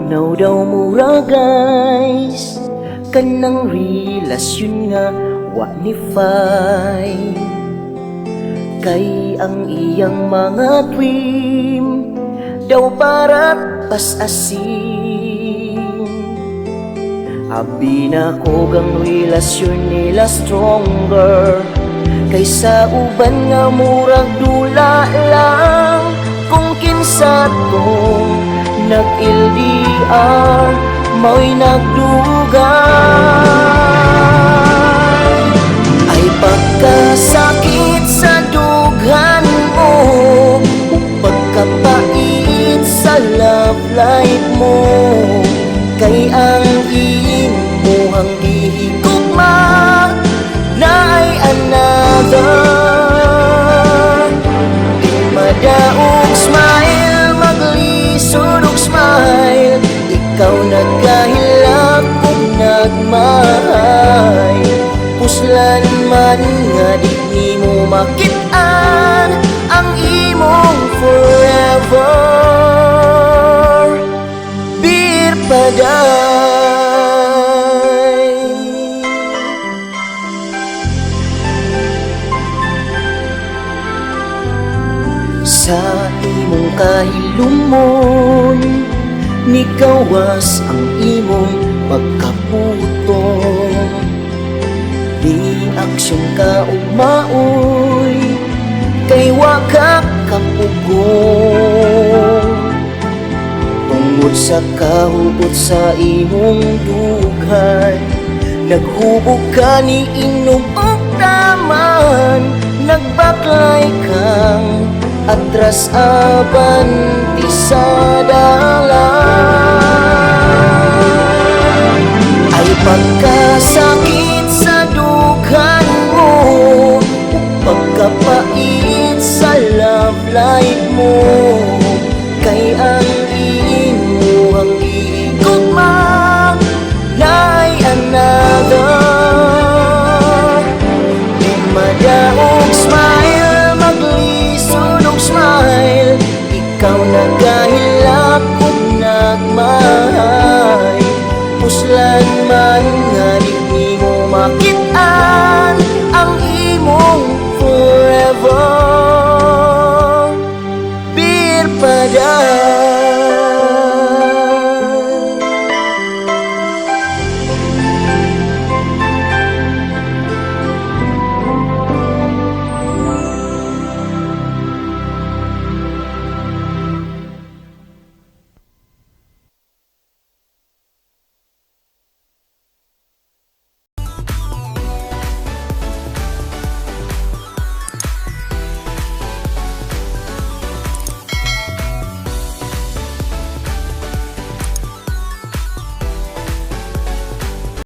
Tanaw daw mura, guys, kanang relasyon nga wa ni fine. Kay ang iyang mga dream daw para pas asin. Abi na ko gang relasyon nila stronger kaysa uban nga murag dula lang. Kung kinsa tong nag-LDR, mao'y nagdugay. Ay pagkasakit sa dughan mo ug pagkapait sa love life mo, kay ang imuhang gihigugma naay another. Di madaog smile, maglisod og smile. Ikaw nagkahilak ug nagmahay. Puslan man nga di nimo makit-an ang imong forever. Bir paday. Sa imong kahilumon, nikawas ang imong pagkaputong. Di aksyon ka ug maoy, kay wa ka kapugong. Tungod sa kahuot sa imong dughan, naghubog ka ni inom og taman. Nagbaklay kang atras abante sa dalan. Ay pagkasakit sa dughan mo ug pagkapait sa love life mo, kay ang imuhang gihigugma naay another. Di madaog smile, maglisod og smile. Ikaw nagahilak ug nagmahay. Puslan man nga di nimo makit